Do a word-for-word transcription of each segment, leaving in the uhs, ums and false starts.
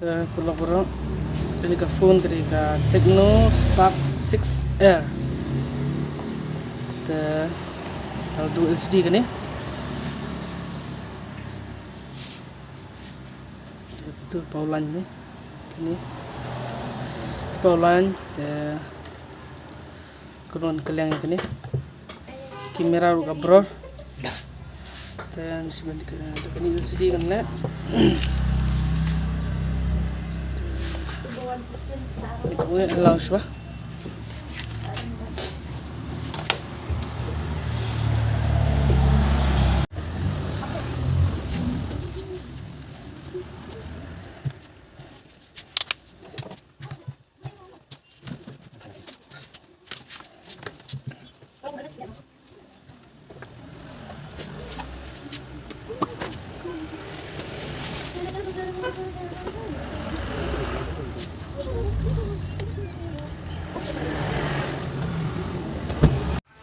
Te paralok baroh, kane ka phone ka dei ka Tecno Spark six Air. Te ka la dei L C D kane. Te tu power line ne. Kane power line te kumno ka liang ïa kane. Camera ruh ka blur. Te ngan sa ban ka, ka L C D kan leh. Allow shuwa.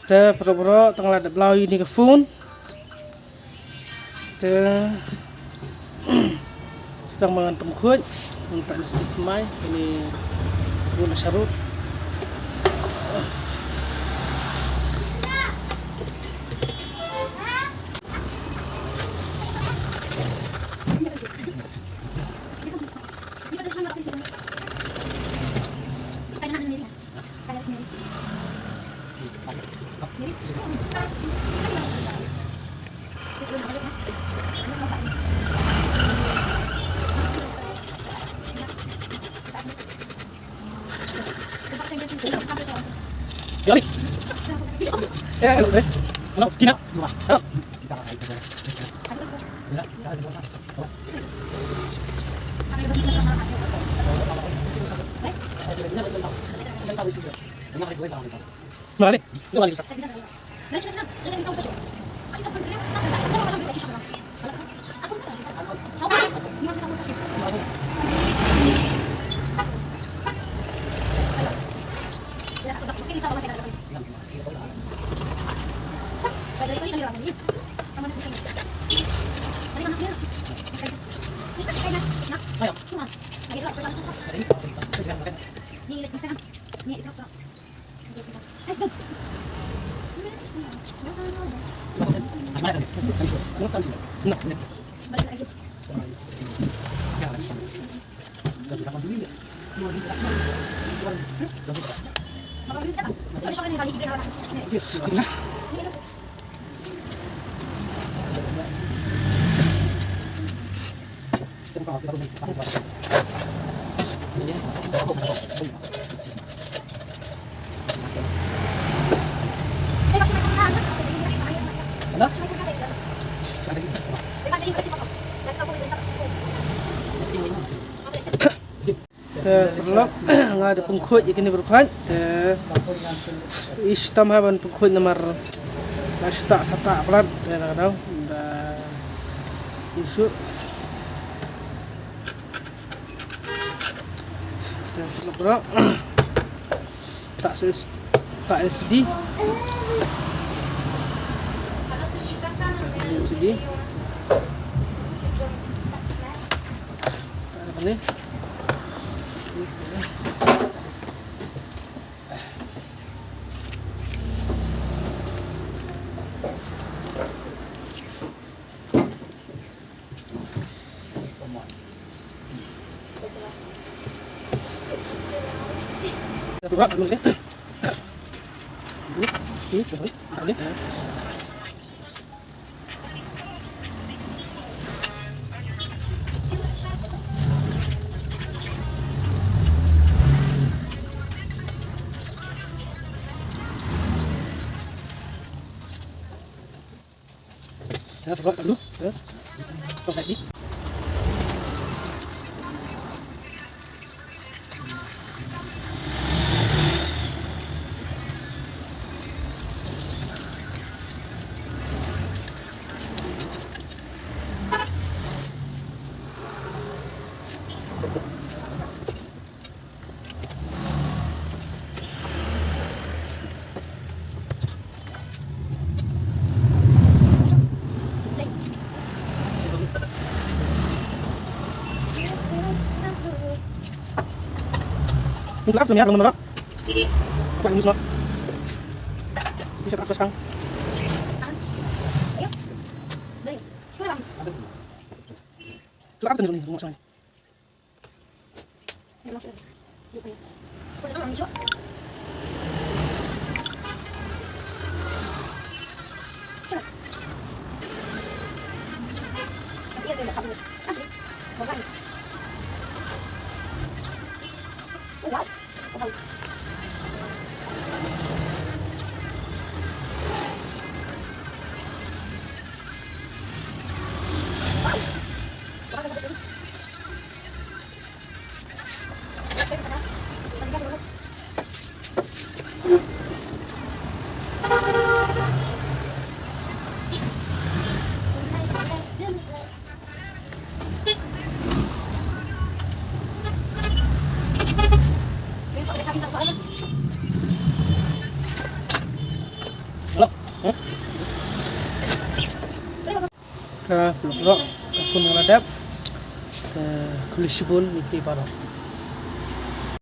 Te paralok baroh, tang la dep bla ïa kane ka phone. Te sdang ba ngan pynkhuid, ngan tah ïa u stik thymmai, kane ruh na sharud. Te paralok, nga dei pynkhuid ïa kane baroh khoit. Te i shitom ha ban pynkhuid namar la shu tah sa tah palat. Te la ka daw da issue. Te paralok baroh, tah sa tah L C D. Tah L C D. Tah kane. Ni klak tu ni, belum, belum. Klak ni semua. Bisa tak terus kang. Klak tu ni, belum semua. Hello. Ka block block ka phone nga la dep. Te khublei shibun ïa phi baroh.